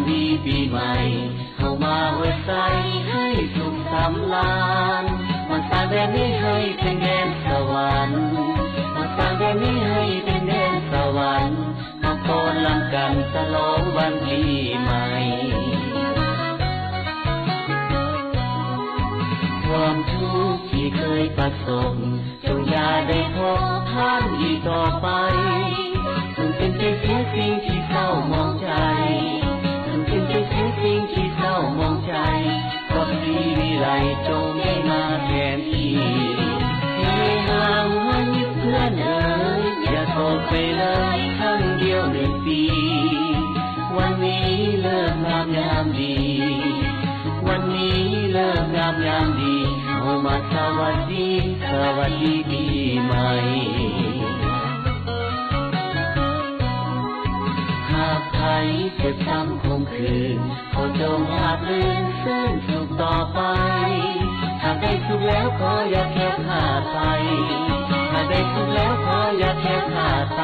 ດີປີໃໝ່ ເຮົາມາອວຍໄຊໃຫ້ສຸກສຳລານ ມາສ້າງແດນນີ້ໃຫ້ເປັນແດນສະຫວັນ ມາສ້າງແດນນີ້ໃຫ້ເປັນແດນສະຫວັນ ມາຟ້ອນລຳກັນສະຫຼອງວັນປີໃໝ່ ຄວາມທຸກທີ່ເຄີຍປະສົບ ຈົ່ງຢ່າໄດ້ພົບຜ່ານອີກຕໍ່ໄປ ຈົ່ງເຕັມໃຈເສຍສິ່ງທີ່ເສົ້າໝອງໃຈ ຈົ່ງເຕັມໃຈເສຍສິ່ງທີ່ເສົ້າໝອງໃຈ ຄວາມດີວິໄລຈົ່ງໄດ້ມາແທນທີ່ ເຮຮາຫົວຍິບເພື່ອນເອີຍ ຢ່າຕົກໄປເລີຍຄັ້ງດຽວໜຶ່ງປີ ວັນນີ້ເລີກງາມຍາມດີ ວັນນີ້ເລີກງາມຍາມດີ ເຮົາມາສະຫວັດດີ ສະຫວັດດີປີໃໝ່ ຫາກໃຜເຈັບຊ້ຳຄົມຂື່ນ ຂໍຈົ່ງລາບລື່ນຊື່ນສຸກຕໍ່ໄປ ຫາກໄດ້ສຸກແລ້ວຂໍຢ່າແຄບຄາດໄປ ຫາກໄດ້ສຸກແລ້ວຂໍຢ່າແຄບຄາດໄປ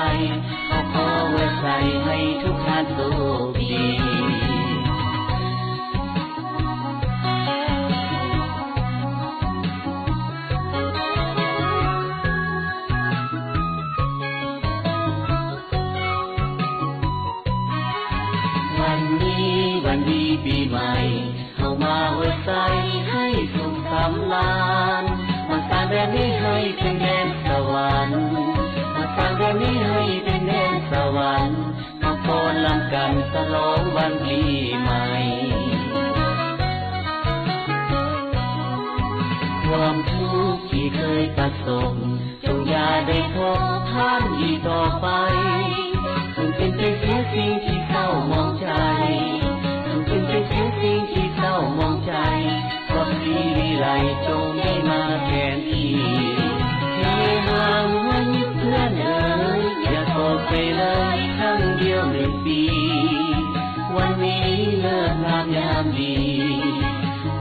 ຂໍ ຂໍອວຍໄຊໃຫ້ທຸກທ່ານໂຊກດີ ວັນນີ້ວັນດີປີໃໝ່ ເຮົາມາອວຍໄຊໃຫ້ສຸກສຳລານ ມາສ້າງແດນນີ້ໃຫ້ເປັນແດນສະຫວັນ ມາສ້າງແດນນີ້ໃຫ້ເປັນແດນສະຫວັນ ມາຟ້ອນລຳກັນສະຫຼອງວັນປີໃໝ່ ຄວາມທຸກທີ່ເຄີຍປະສົບ ຈົ່ງຢ່າໄດ້ພົບຜ່ານອີກຕໍ່ໄປ ຈົ່ງເຕັມໃຈເສຍສິ່ງທີ່ເສົ້າໝອງໃຈ ຈົ່ງເຕັມໃຈເສຍສິ່ງທີ່ເສົ້າໝອງໃຈ ຄວາມດີວິໄລຈົ່ງໄດ້ມາແທນທີ່ ເຮຮາຫົວຍິບເພື່ອນເອີຍ ຢ່າຕົກໄປເລີຍຄັ້ງດຽວໜຶ່ງປີ ວັນນີ້ເລີກງາມຍາມດີ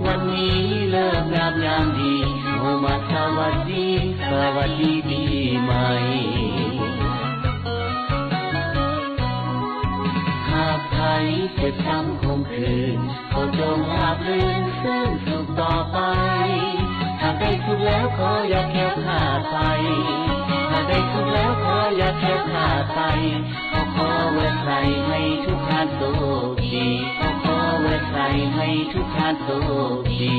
ວັນນີ້ເລີກງາມຍາມດີ ເຮົາມາສະຫວັດດີ ສະຫວັດດີປີໃໝ່ ຫາກໃຜເຈັບຊ້ຳຄົມຂື່ນ ຂໍຈົ່ງລາບລື່ນຊື່ນສຸກຕໍ່ໄປ ຫາກໄດ້ສຸກແລ້ວຂໍຢ່າແຄບຄາດໄປ ຫາກໄດ້ສຸກແລ້ວຂໍຢ່າແຄບຄາດໄປ ຂໍ ຂໍອວຍໄຊໃຫ້ທຸກທ່ານໂຊກດີ ຂໍ ຂໍອວຍໄຊໃຫ້ທຸກທ່ານໂຊກດີ.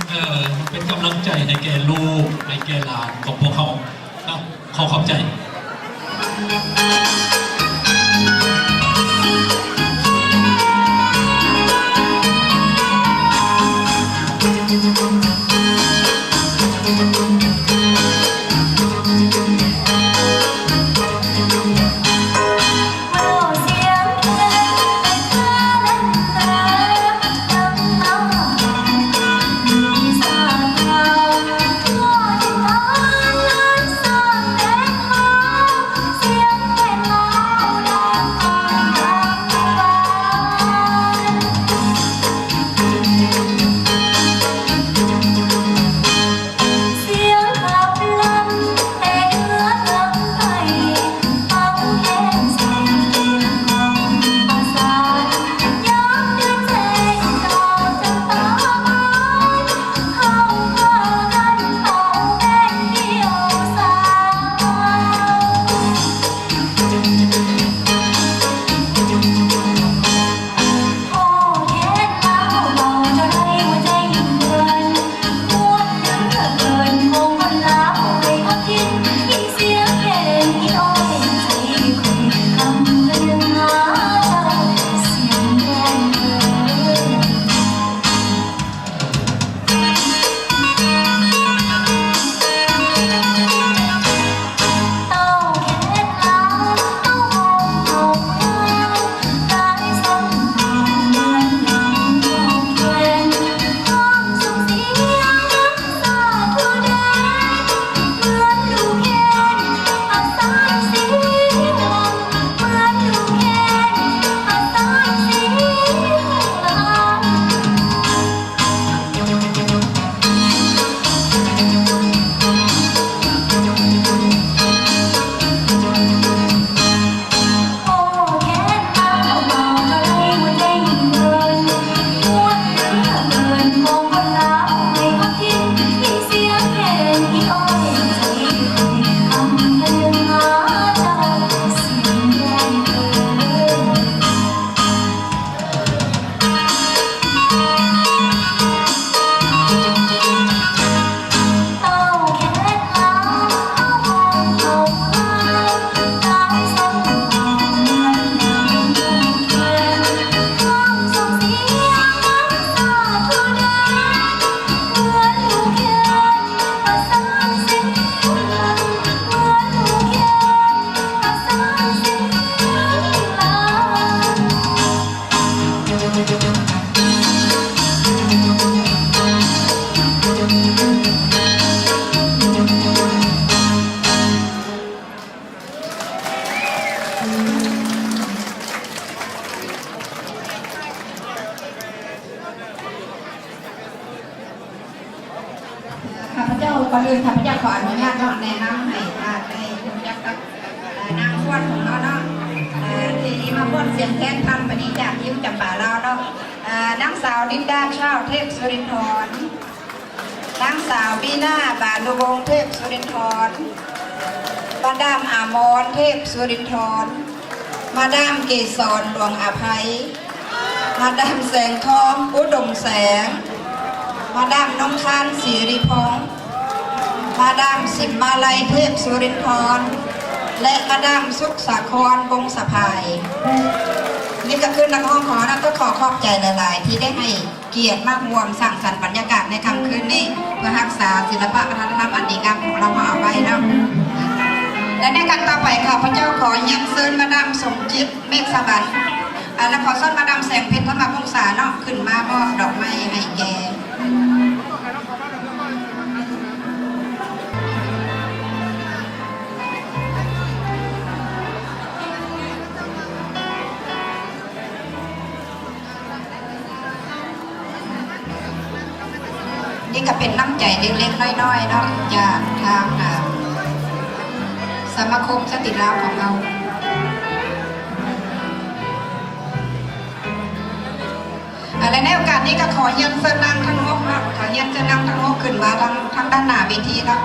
ເອີ ເປັນກຳລັງໃຈໃຫ້ແກ່ລູກ ໃຫ້ແກ່ຫຼານຂອງພວກເຮົາເນາະ. ຂໍຂອບໃຈ. ຂ້າພະເຈົ້າ ກ່ອນອື່ນຂ້າພະເຈົ້າຂໍອະນຸຍາດເນາະ ແນະນຳໃຫ້ທ່ານໄດ້ຮູ້ຈັກກັບ ເອີ ນາງຟ້ອນຂອງເຮົາເນາະ ເອີ ທີ່ມາຟ້ອນສຽງແທນທ່ານປານີຈາກຍິ້ວຈຳປາລາວເນາະ ເອີ ນາງສາວ ລິນດາ ຊາວ ເທບສຸລິນທອນ, ນາງສາວ ບີນາ ບານຸວົງ ເທບສຸລິນທອນ, ມາດາມ ອາມອນ ເທບສຸລິນທອນ, ມາດາມ ເກສອນ ຫຼວງອາໄພ, ມາດາມ ແສງທອງ ອຸດົມແສງ, ມາດາມ ນົງຄານ ສີຣິພອງ, ມາດາມ ສິມມາໄລ ເທບສຸລິນທອນ ແລະ ມາດາມ ສຸກສາຄອນ ວົງສະພາຍ. ນີ້ກໍຄືນັກຮ້ອງຂອງເຮົານະ ກໍຂໍຂອບໃຈຫຼາຍໆ ທີ່ໄດ້ໃຫ້ກຽດມາຮ່ວມສ້າງສັນບັນຍາກາດໃນຄ່ຳຄືນນີ້ ເພື່ອຮັກສາສິລະປະວັດທະນະທຳອັນດີງາມຂອງລາວເຮົາເອົາໄວ້ເນາະ. ແລະ ໃນຂັ້ນຕໍ່ໄປ ຂ້າພະເຈົ້າຂໍຮຽນເຊີນມາດາມ ສົມຈິດ ເມກສະບັນ ອ່າ ແລະ ຂໍເຊີນມາດາມ ແສງເພັດ ທຳມະວົງສາເນາະ ຂຶ້ນມາມອບດອກໄມ້ໃຫ້ແກ່ ນີ້ກໍເປັນນ້ຳໃຈເລັກໆນ້ອຍໆເນາະ ຈາກທາງ ອ່າ ສະມາຄົມສະຕຣີລາວຂອງເຮົາ. ອ່າ ແລະ ໃນໂອກາດນີ້ກໍຂໍຮຽນເຊີນນາງທັງຫົກເນາະ ຂໍຮຽນເຊີນນາງທັງຫົກຂຶ້ນມາທາງ ທາງດ້ານໜ້າເວທີເນາະ.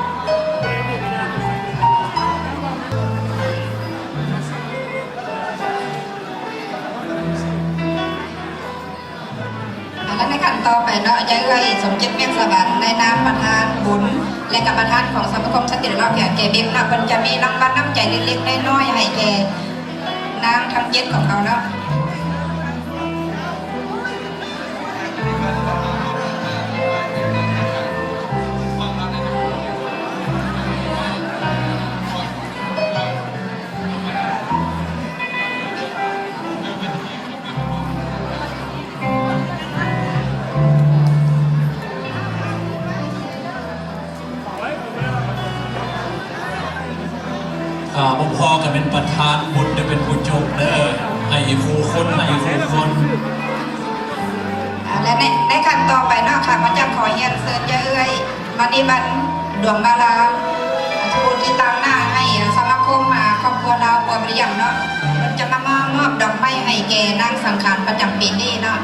ອ່າ ແລະ ໃນຂ ຕໍ່ໄປເນາະ ຢາເອື້ອຍ ສົມຈິດ ເມກສະຫວັນ ໃນນາມປະທານບຸນ ແລະກະປະທານຂອງສະມາຄົມສະຕຣີລາວແຂວງແກ່ເບັກເນາະ ເພິ່ນຈະມີລາງວັນນ້ຳໃຈເລັກໆນ້ອຍໆໃຫ້ແກ່ນາງທັງເຈັດຂອງເຮົາເນາະ. ຖ້າບໍ່ພໍກໍເປັນປະທານບຸນ ໄດ້ເປັນຜູ້ຈົບເດີ ໃຫ້ຄູ່ຄົນ ໃຫ້ຄູ່ຄົນ. ອ່າ ແລະໃນ ໃນຂັ້ນຕໍ່ໄປເນາະ ຂ້າພະເຈົ້າຂໍຮຽນເຊີນຍາເອື້ອຍ ມະນີວັນ ດວງມາລາ ຜູ້ທີ່ຕາງໜ້າໃຫ້ສະມາຄົມ ອາ ຄອບຄົວລາວບົວບາຣິຍັງເນາະ ເພິ່ນຈະມາມອບ ມອບດອກໄມ້ໃຫ້ແກ່ນາງສັງຂານປະຈຳປີນີ້ເນາະ.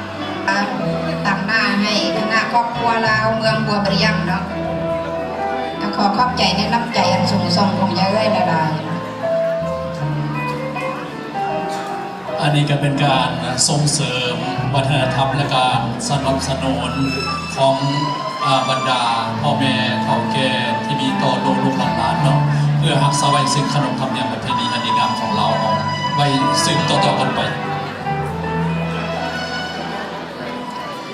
ຕາງໜ້າໃຫ້ຄະນະຄອບຄົວລາວເມືອງບົວບາຣິຍັງເນາະ ກໍຂໍຂອບໃຈໃນນ້ຳໃຈອັນສູງສົ່ງຂອງຍາເອື້ອຍຫຼາຍໆ. ອັນນີ້ກໍເປັນການສົ່ງເສີມວັດທະນະທຳ ແລະ ການສະໜັບສະໜູນຂອງ ອາ ບັນດາພໍ່ແມ່ເຖົ້າແກ່ທີ່ມີຕໍ່ລູກໆຫຼານໆເນາະ ເພື່ອຮັກສາໄວ້ຊຶ່ງຂະໜົບທຳນຽມປະເພນີອັນດີງາມຂອງລາວເຮົາໄວ້ສືບຕໍ່ໆກັນໄປ.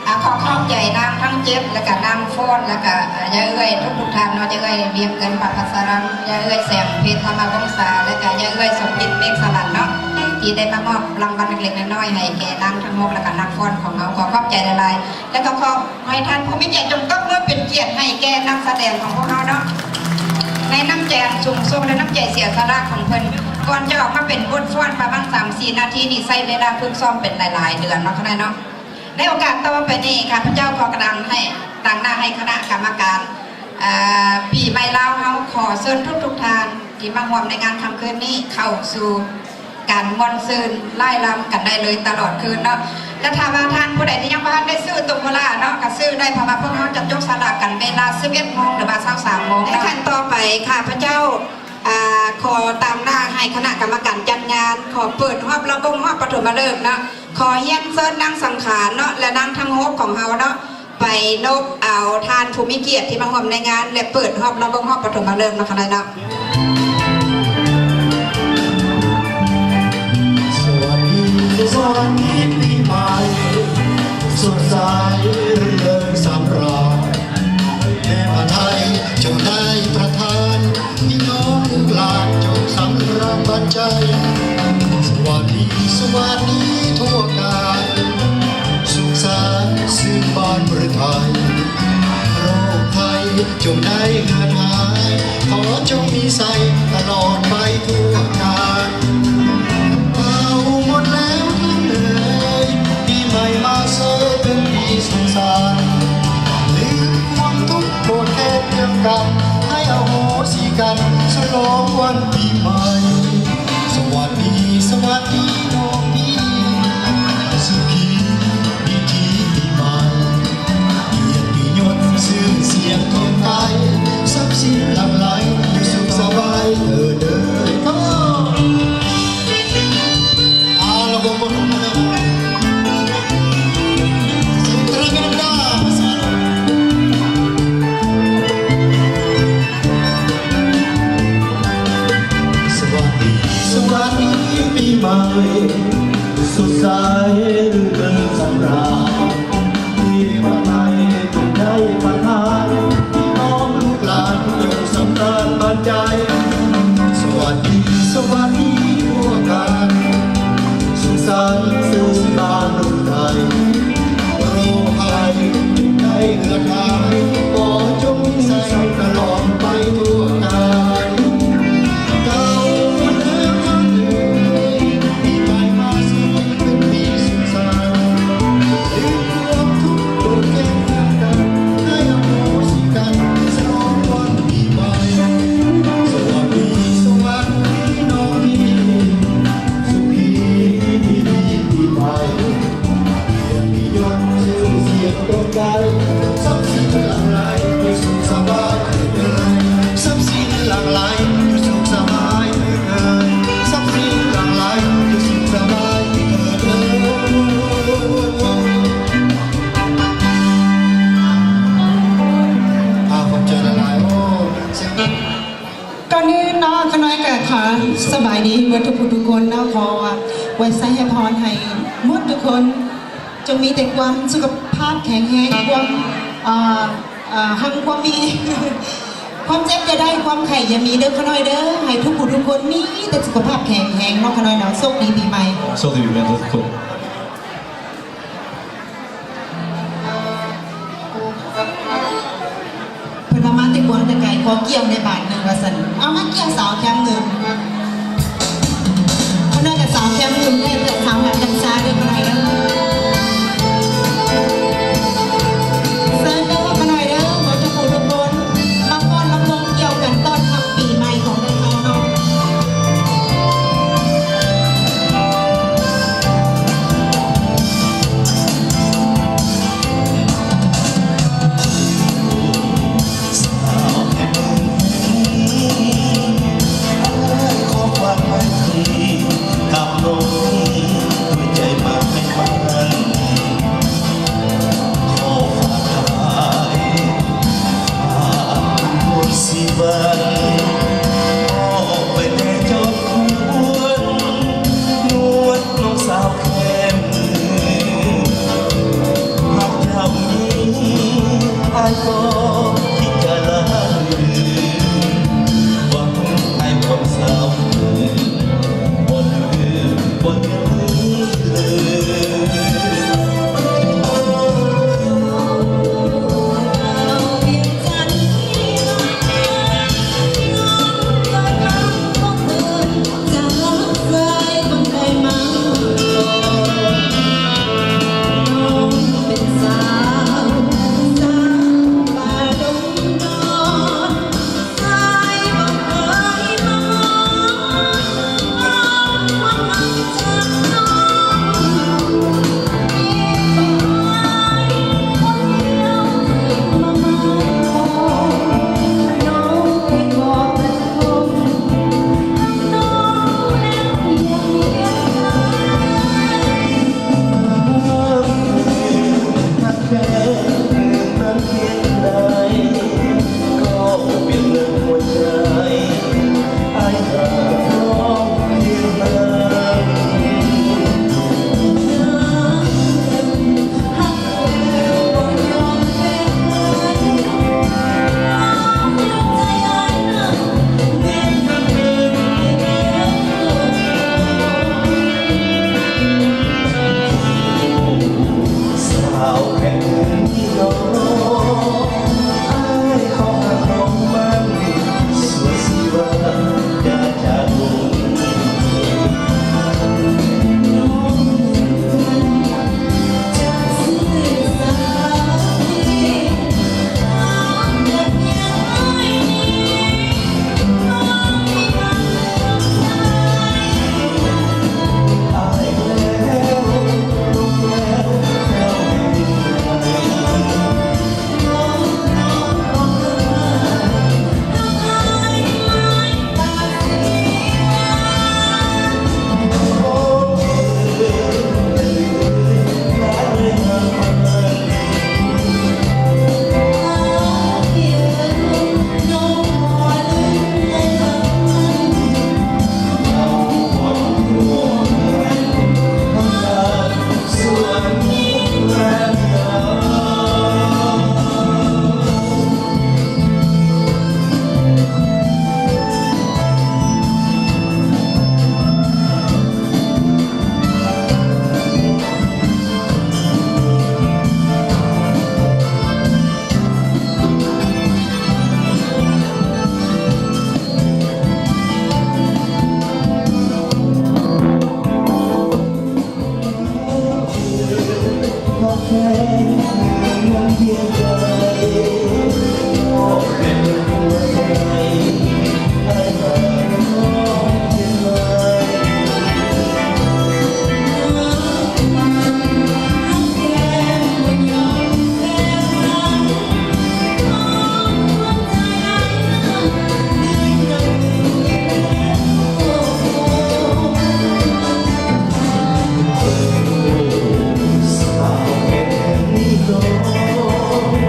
ອາ ຂໍຂອບໃຈນາງທັງເຈັດ ແລະກະນາງຟ້ອນ ແລະກະ ອາ ຍາເອື້ອຍທຸກໆທ່ານເນາະ ຍາເອື້ອຍວຽງເງິນ ປະພັດສະລັງ ຍາເອື້ອຍແສງເພັດ ທຳມະວົງສາ ແລະກະຍາເອື້ອຍສົມຈິດ ເມກສະຫວັນເນາະ ທີ່ໄດ້ມາມອບລາງວັນເລັກໆນ້ອຍໆໃຫ້ແກ່ນາງທັງຫົກ ແລະກະນາງຟ້ອນຂອງເຮົາ. ຂໍຂອບໃຈຫຼາຍໆ ແລະກະຂໍໃຫ້ທ່ານຜູ້ມີກຽດຈົ່ງຕົບມືເປັນກຽດໃຫ້ແກ່ນັກສະແດງຂອງພວກເຮົາເນາະ ໃນນ້ຳໃຈອັນສູງສົ່ງ ແລະ ນ້ຳໃຈເສຍສະຫຼະຂອງເພິ່ນ. ກ່ອນຈະອອກມາເປັນບົດຟ້ອນປະມານສາມສີ່ນາທີນີ້ ໃຊ້ເວລາຝຶກຊ້ອມເປັນຫຼາຍໆເດືອນເນາະ ຄະນະເນາະ. ໃນໂອກາດຕໍ່ໄປນີ້ ຂ້າພະເຈົ້າຂໍການໃຫ້ ຕາງໜ້າໃຫ້ຄະນະກຳມະການ ອາ ປີໃໝ່ລາວເຮົາ ຂໍເຊີນທຸກໆທ່ານທີ່ມາຮ່ວມໃນງານຄ່ຳຄືນນີ້ ເຂົ້າສູ່ການມ່ວນຊື່ນລ່າຍລຳກັນໄດ້ເລີຍຕະຫຼອດຄືນເນາະ. ແລະ ຖ້າວ່າທ່ານຜູ້ໃດທີ່ຍັງບໍ່ທັນໄດ້ຊື້ໂຕໂມລາເນາະ ກໍຊື້ໄດ້ ເພາະວ່າພວກເຮົາຈະຈັບສະຫຼາກກັນເວລາສິບເອັດໂມງ ຫຼືວ່າຊາວສາມໂມງເນາະ. ໃນຂັ້ນຕໍ່ໄປ ຂ້າພະເຈົ້າ ອາ ຂໍຕາງໜ້າໃຫ້ຄະນະກຳມະການຈັດງານ ຂໍເປີດຮອບລຳວົງຮອບປະຖົມມະເລີກເນາະ ຂໍຮຽນເຊີນນາງສັງຂານເນາະ ແລະ ນາງທັງຫົກຂອງເຮົາເນາະ ໄປນົບເອົາທ່ານຜູ້ມີກຽດທີ່ມາຮ່ວມໃນງານ ແລະ ເປີດຮອບລຳວົງຮອບປະຖົມມະເລີກເນາະ ຄະນະເນາະ. ສະຫວັດດີ ສະຫວັດດີປີໃໝ່ ສົດໃສ ລື່ນເລີງສຳລາຍ ແມ່ພະໄທຈົ່ງໄດ້ປະທານ ພີ່ນ້ອງລູກຫຼານຈົ່ງສຳລານບັນໃຈ ສະຫວັດດີ ສະຫວັດດີທົ່ວການ ສຸກສານຊື່ນບ້ານເມືອງໄທ ໂລກໄທຈົ່ງໄດ້ເຮືອນຫາຍ ຂໍຈົ່ງມີໄຊຕະຫຼອດໄປທົ່ວການ. ເອົາໝົດແລ້ວທ່ານເອີຍ ປີໃໝ່ມາເຊີຍເປັນປີສຸກສານ ລືມຄວາມທຸກໂກດແຄ້ນເລື່ອງກັນ ໃຫ້ອະໂຫສິກັນ ສະຫຼອງວັນປີໃໝ່ ສະຫວັດດີ ສະຫວັດດີນ້ອງພີ່ ສຸຂີ ດີທີປີໃໝ່ ກຽດຕິຍົດຊື່ສຽງທອນໄກ ຊັບສິນຫຼັ່ງໄຫຼຢູ່ສຸກສະບາຍ ຂໍອວຍໄຊໃຫ້ພອນໃຫ້ໝົດທຸກຄົນ ຈົ່ງມີແຕ່ຄວາມສຸຂະພາບແຂງແຮງ ຄວາມ ເອີ່ ເອີ່ ຮັ່ງຄວາມມີ ຄວາມເຈັບຢ່າໄດ້ ຄວາມໄຂ້ຢ່າມີເດີຂະນ້ອຍເດີ. ໃຫ້ທຸກຜູ້ທຸກຄົນມີແຕ່ສຸຂະພາບແຂງແຮງເນາະຂະນ້ອຍເນາະ. ໂຊກດີປີໃໝ່. ໂຊກດີປີໃໝ່ທຸກຄົນ. ເພິ່ນວ່າມາແຕ່ກວາງແຕ່ໄກ ຂໍກ່ຽວແດ່ບາດໜຶ່ງວ່າຊັ້ນ. ເອົາ ມາກ່ຽວສາວແຄມໜຶ່ງ. ຂະນ້ອຍກັບສາວແຄມໜຶ່ງ ແລະ ສາວແຄມຊາຍເດີ ຂະນ້ອຍເດີ. ເຊີນເດີຂະນ້ອຍເດີ ໝົດທຸກຜູ້ທຸກຄົນ ມາຟ້ອນລຳວົງກ່ຽວກັນຕ້ອນຮັບປີໃໝ່ຂອງເຮົາເນາ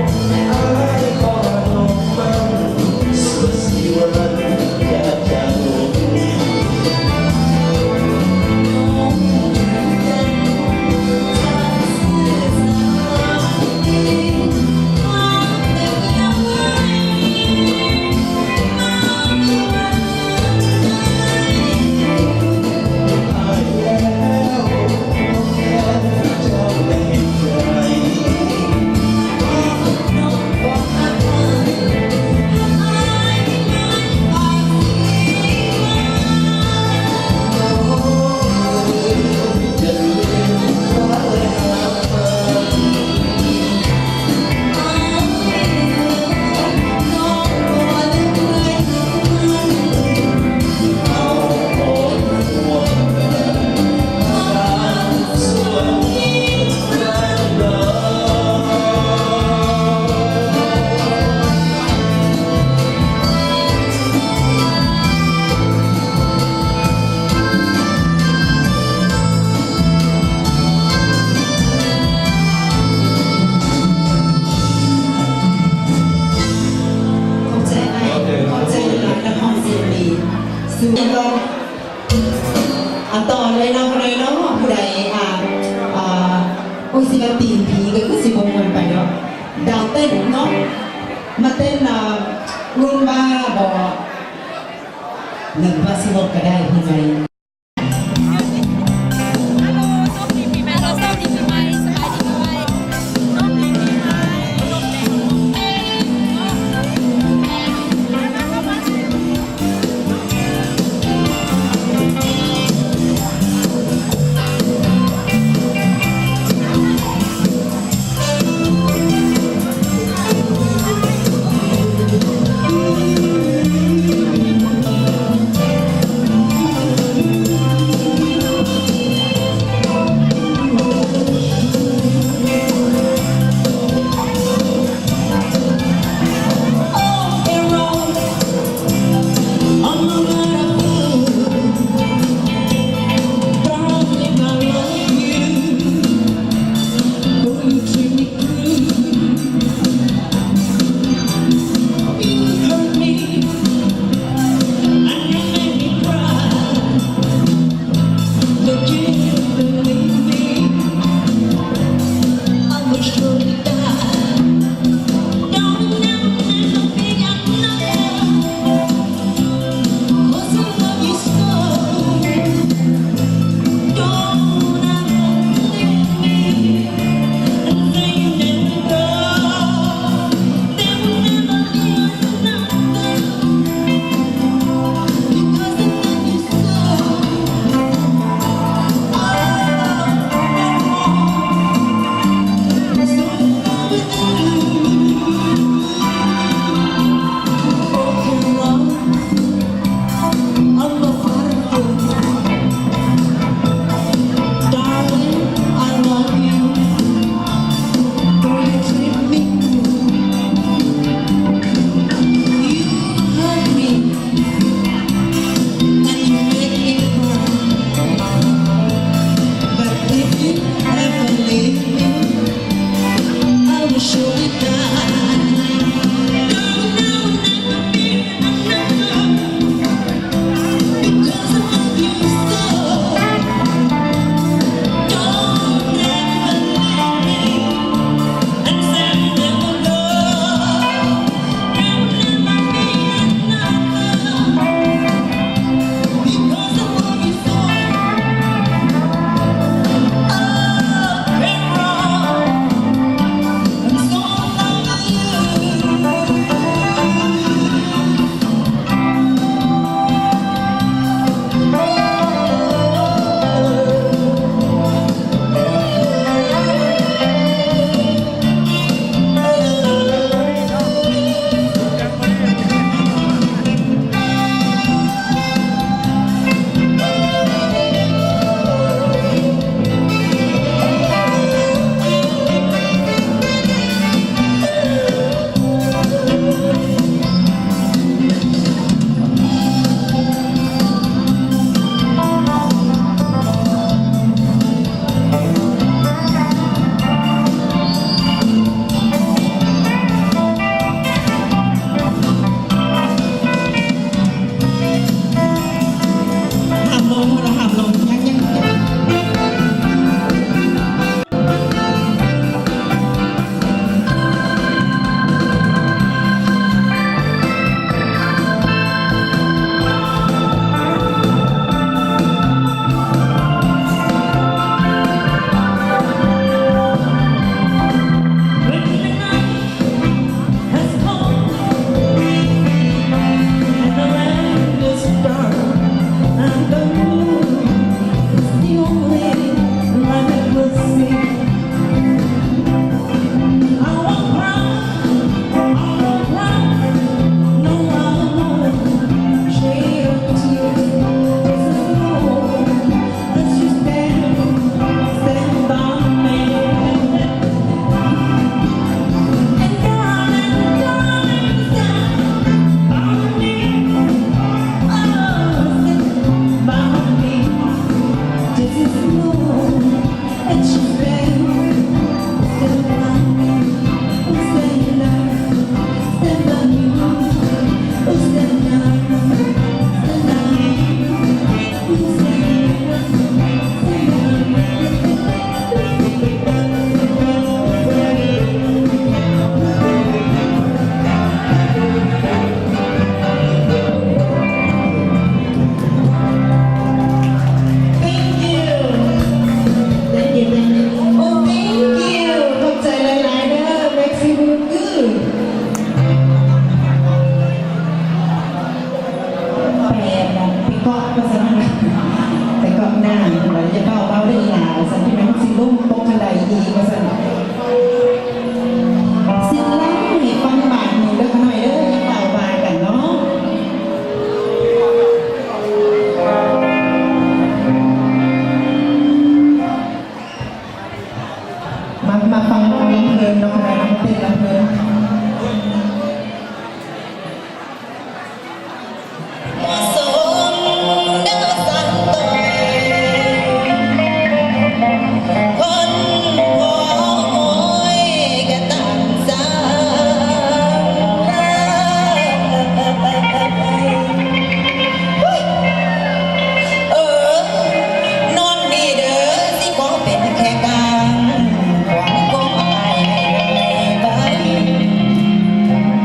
ະ. ຕີນຜີກໍຄືຊິບໍ່ມ່ວນປານໃດເນາະ ດາວເຕັ້ນເນາະ ມາເຕັ້ນ ອ່າ ລຸມບາບໍ ຫຼືວ່າຊິເວົ້າກໍໄດ້ ພີ່ໃໝ່. ມາຟັງລຳເພີນເນາະ ມາເຕັ້ນລຳເພີນ. ເອີ ນອນນີ້ເດີ ຊິຂໍເປັນແຂກກາງ ຂອງຄົນອ້າຍໃນບ້ານ.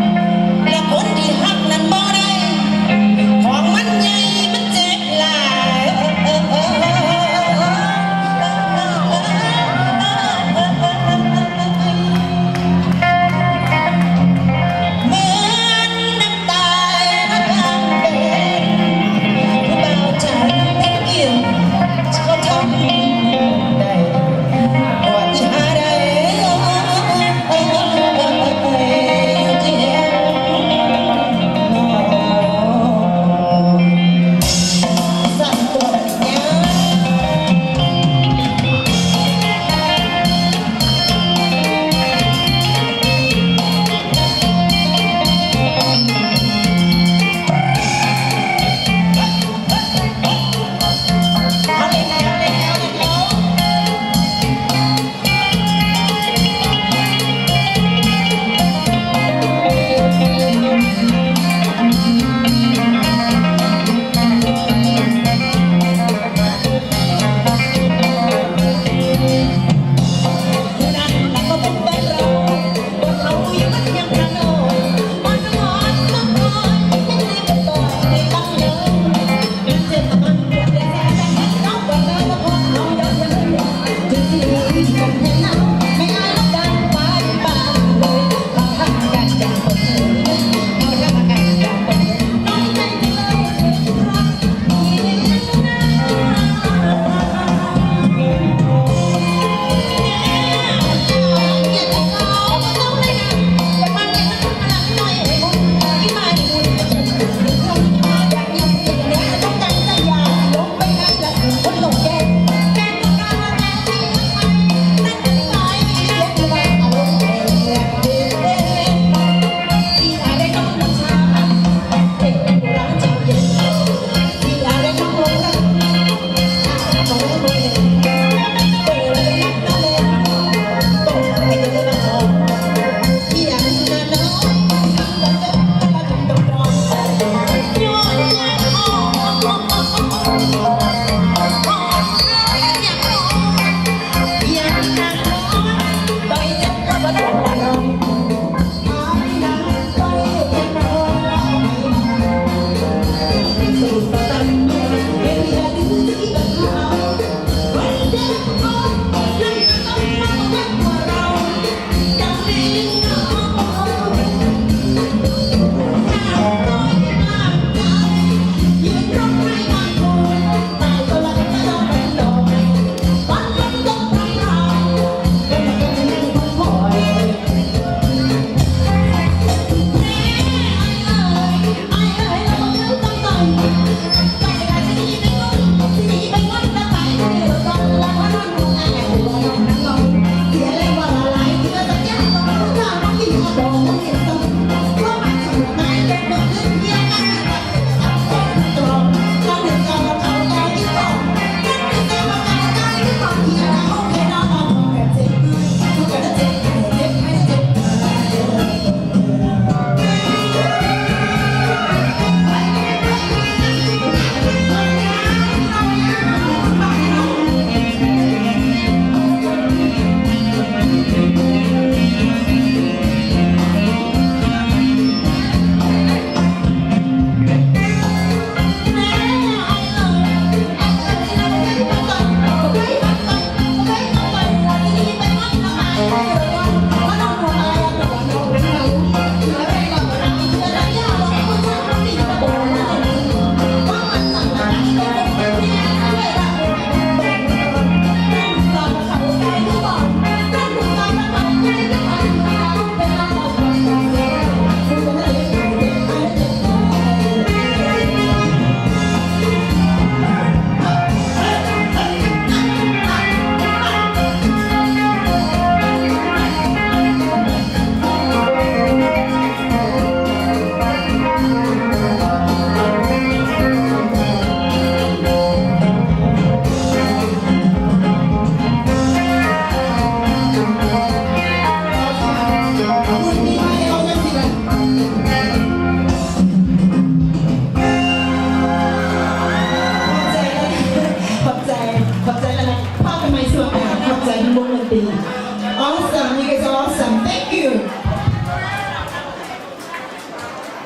Awesome, you guys are awesome. Thank you.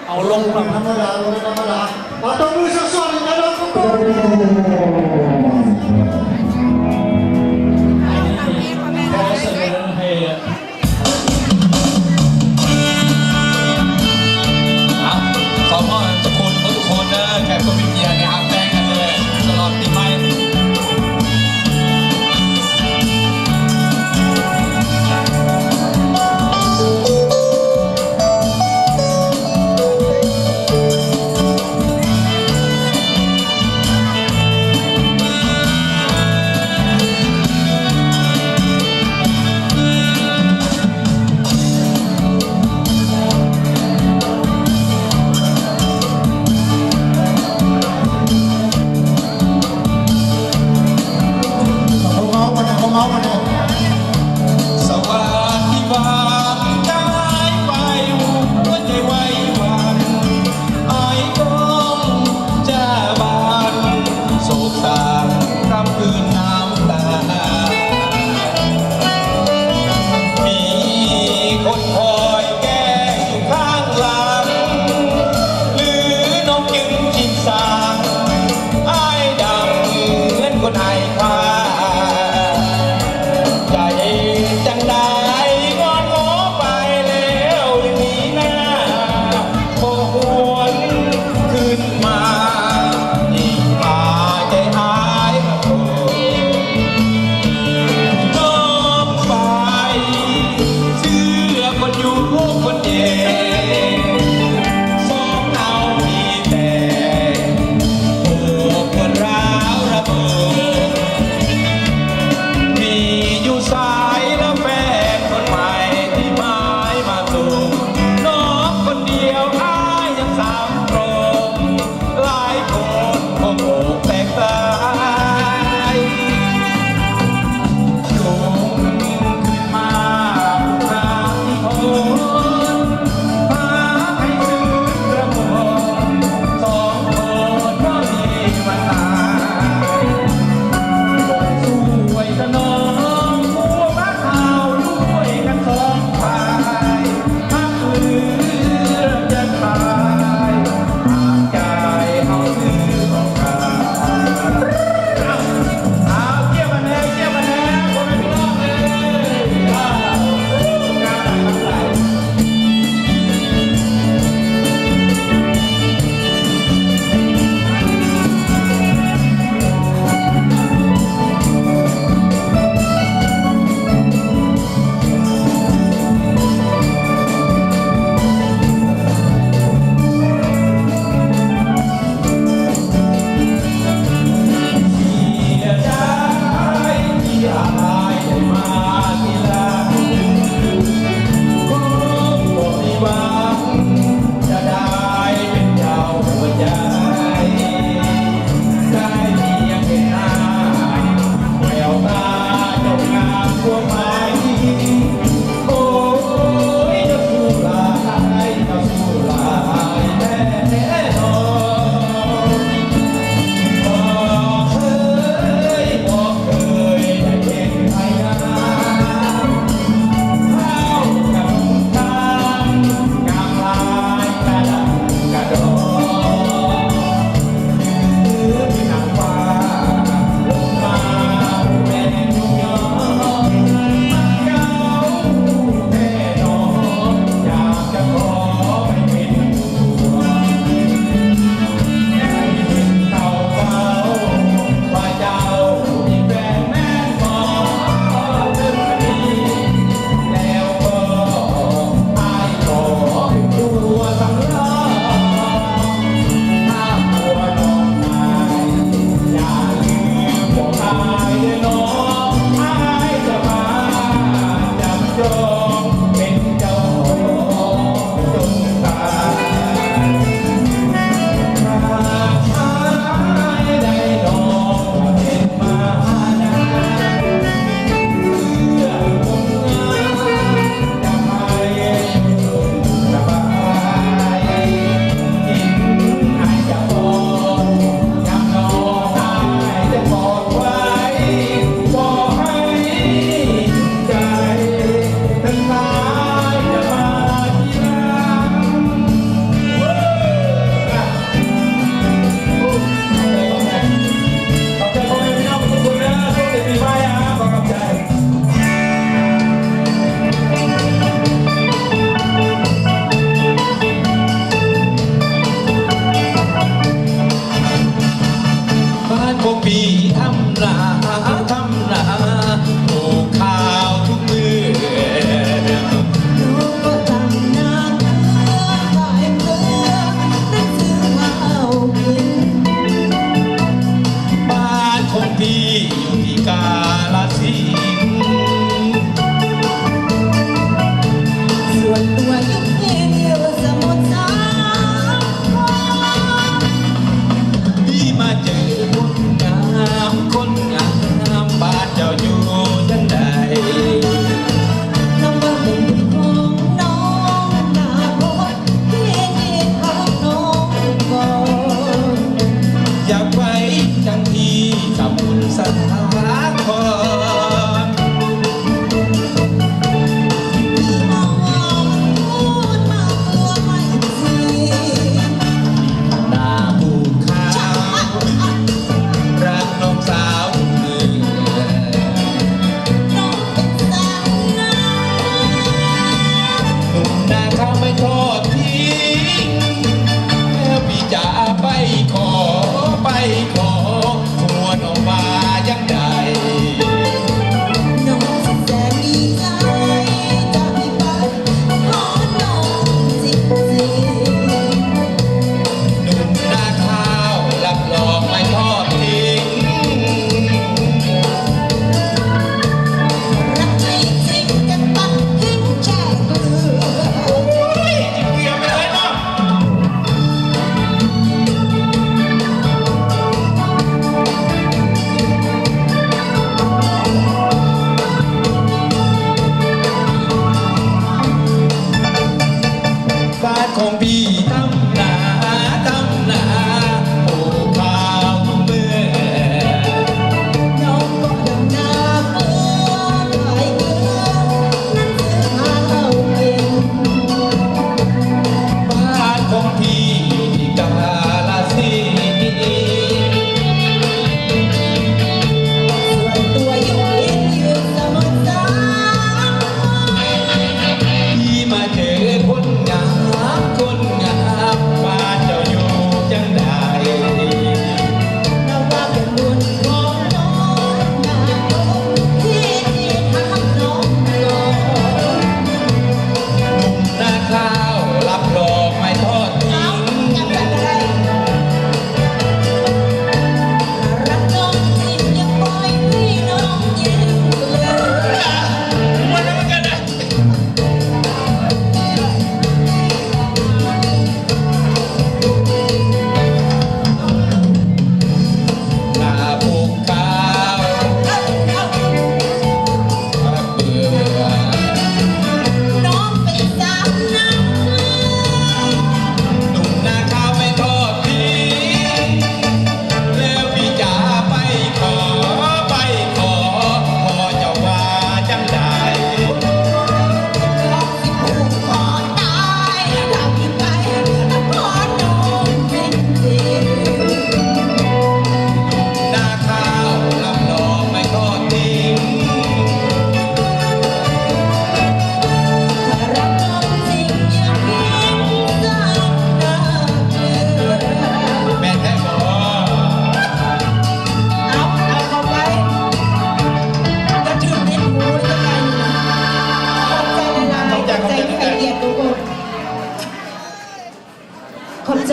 ເອົາລົງແບບທຳມະດາ ລົງແບບທຳມະດາ. ເອົາຕົບມືສວນໆໃຫ້ກັນເນາະ. ຂໍສະເໜີໃຫ້ ອ່ະ ຂໍມອບໃຫ້ທຸກຄົນ ທຸກຄົນເດີ ແຂກຜູ້ມີກຽດໄດ້ຮັບແປ້ງກັນເລີຍ ສະຫຼອງປີໃໝ່.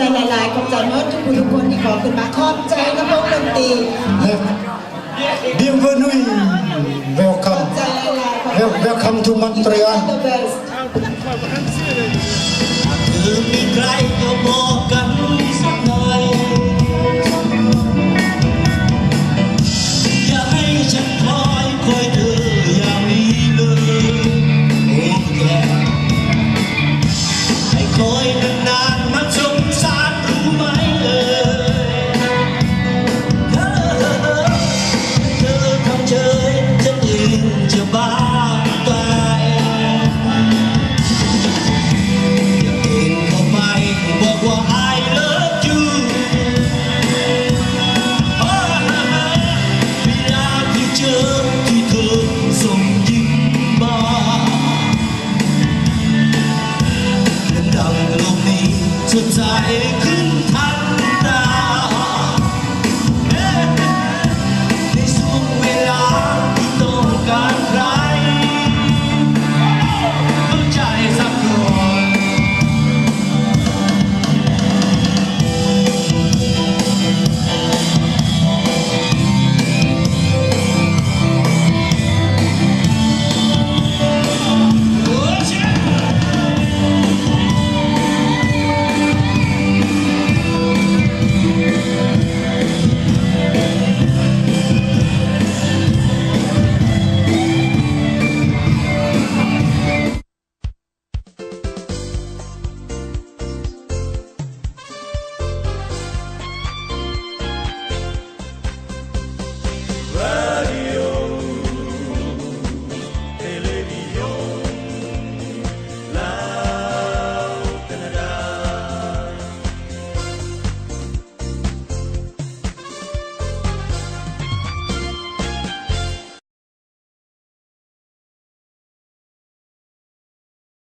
ໃຈຫຼາຍໆ ຂອບໃຈໝົດທຸກຜູ້ທຸກຄົນທີ່ຂໍຂຶ້ນມາ ຂອບໃຈນຳວົງດົນຕີ Bienvenue, welcome, wel- welcome to Montreal. ເອີ ມີໃຜກໍບອກກັນສັກໜ່ອຍ ຢ່າໃຫ້ ໃຈຄື